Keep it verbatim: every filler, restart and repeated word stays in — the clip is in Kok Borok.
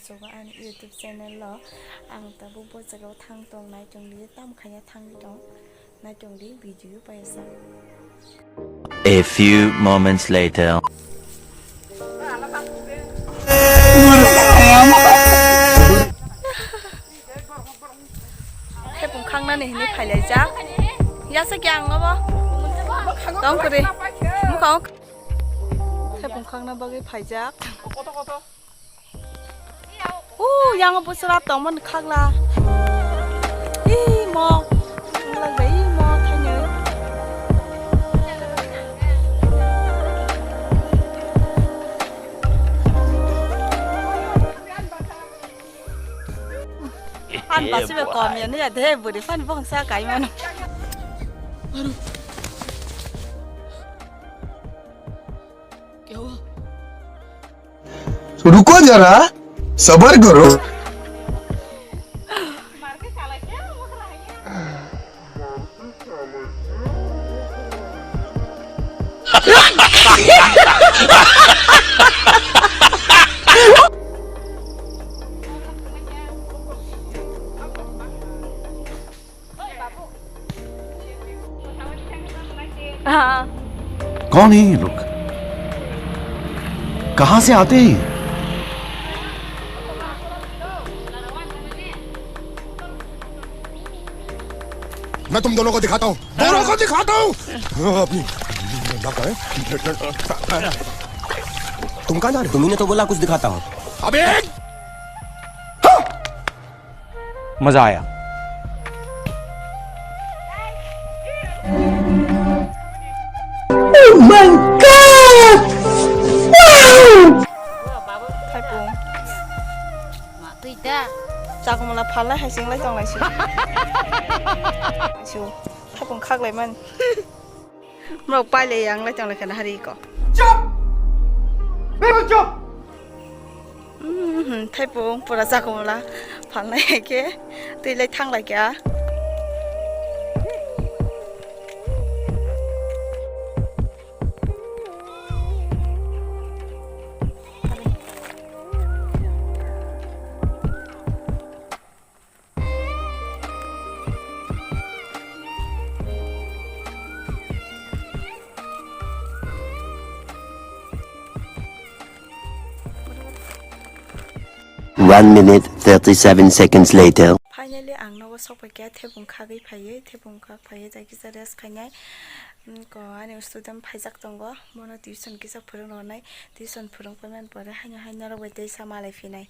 Sogo ani YouTube channel o ang tabuk bo jaga o thang tong nai tong di, tam khaina thang di tong nai tong di video paisa. A few moments later. Thepung khangnani hinwi phailaijak. Yasa khe ang nobo. Tong kwrwi. Mukhang. Thepung khangna bagwi phaijak. O, yang busra tongmani khagla. Ih, mo. Khagla bai, mo, thainwi. Phan basi be kom ya, ni ya de, buri phan bong sa kai mano. रुको जरा, सबर करो। हाँ। कौन है ये लोग? कहाँ से आते हैं ये? मैं तुम दोनों को दिखाता हूँ, दोनों को दिखाता हूँ। अपनी तुम कहाँ जा रहे हो? तुम्ही ने तो बोला कुछ दिखाता हूँ। अबे मजा आया। Oh my God! Wow! Thaipung. Ma twi da. Chakmala phalnai hai sing lai tong lai si. Su. Thaipung khak lai man. Mrok pai le yang lai tong lai khana hari ko. Chup! Bilkul chup! Mhm, thaipung pura chakmala phalnai hai khe twi lai thang lai kya. One minute, thirty-seven seconds later. Finally, ang nogo sokpai khe thebung khagwi phaiwi, thebung khak phaiwi, jai kisa rest khainai. Ko ani student phaijak tongo, bono tuition kisa phwrwng rwnai, tuition phwrwng paimani pore haino hai norok bai tei sa malai phinai.